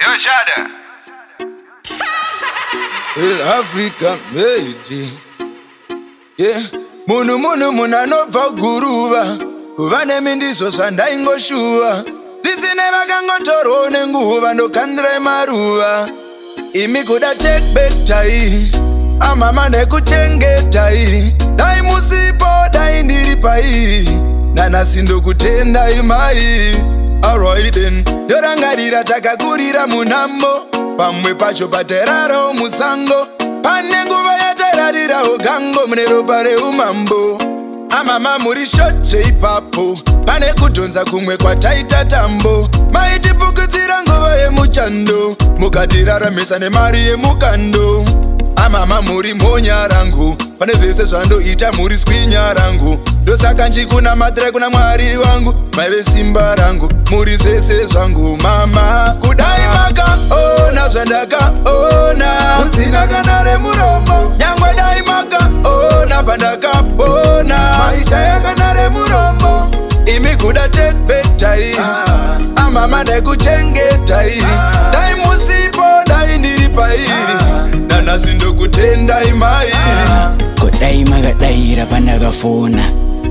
Yo, Shada. Well, Africa made. Yeah. Munhu munhu munhu anobva guruva kuva nemi ndizvo zvandaingoshuva zvisine vakangotorwawo nenguva ndokandirai maruva imi kuda take back tai amama nekuchengetai dai musipo dai ndiri pai nanhasi ndokutendai mai. Alright then, ndorangarira takakurira munhamo, pamwe pacho patairarawo musango, pane nguva yatairarirawo gango mune ropa reumambo. Amama muri shotre ipapo, pane kudhonza kumwe kwataita tambo, maitifukidzira nguva yemuchando, mukatiraramisa nemari yemukando. Amama muri monya rangu, pane zvese zvandoita muri skwinya rangu, ndosaka njikunamatira kuna Mwari wangu, maive simba rangu, muri zvese zvangu mama. Kudai makaona zvandakaona, musina kana remuromo, nyangwe dai makaona pandakapona, maishaya kana remuromo. Imi kuda take back tai amama nekuchengetai, dai musipo dai ndiri pai, nanhasi ndokutendai mai. Ko dai makadaira pandakafona,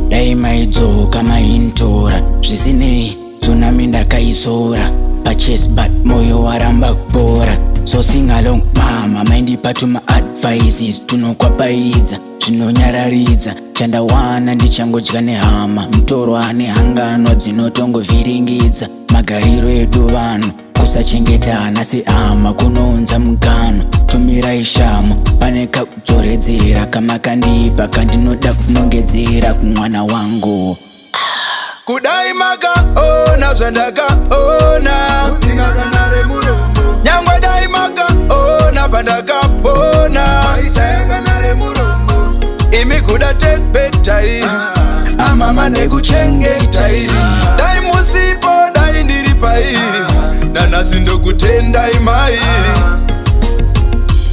dai maidzoka maintora. Zvisinei, tsunami ndakaisora pachest, but moyo waramba kupora. So sing along mama, maindipa tuma advices tunokwapaidza zvinonyararidza. Chandawana ndichangodya nehama, mutoro ane hangano dzinotongovhiringidza magariro edu vanhu. Kusachengetana sehama kunounza mugano. Tumirai shamo, pane kakudzoredzera kamakandipa kandinoda kunongedzera kumwana wangu. Kudai makaona zvandakaona, Usina kana remuromo. nyangwe dai makaona pandakapona, Maishaya kana remuromo. Imi kuda take back tai amama nekuchengetai, dai musipo dai ndiri pai, nanhasi ndokutendai mai.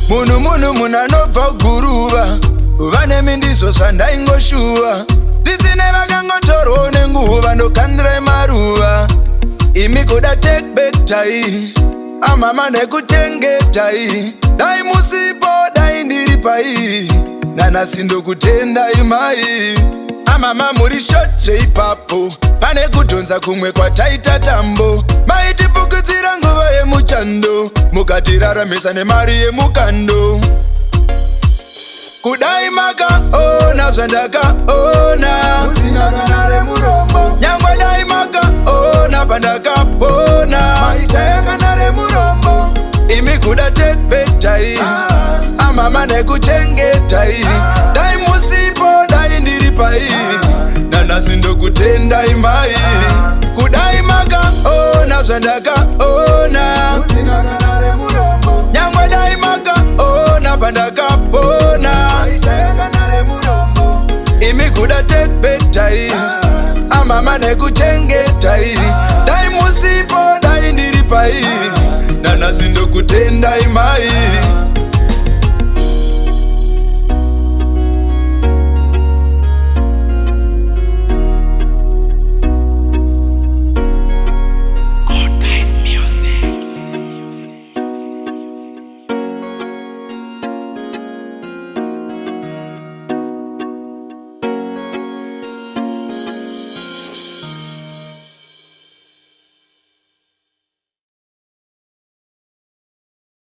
Munhu munhu munhu anobva guruva, kuva nemi ndizvo zvandaingoshuva, zvisine vakangotorwawo nenguva ndokandirai maruva. Imi kuda take back tai amama nekuchengetai, dai musipo dai ndiri pai, nanhasi ndokutendai mai. Amama muri shotre ipapo, pane kudhonza kumwe kwataita tambo, maitifukidzira nguva yemuchando, mukatiraramisa nemari yemukando. Kudai makaona zvandakaona, Usina kana remuromo. nyangwe dai makaona pandakapona, Maishaya kana remuromo. Imi kuda take back tai amama nekuchengetai, dai musipo dai ndiri pai, nanhasi ndokutendai mai. Kudai makaona zvandakaona, Usina kana remuromo. nyangwe dai makaona pandakapona, Maishaya kana remuromo. Imi kuda take back tai amama nekuchengetai, dai musipo dai ndiri pai, nanhasi ndokutendai mai.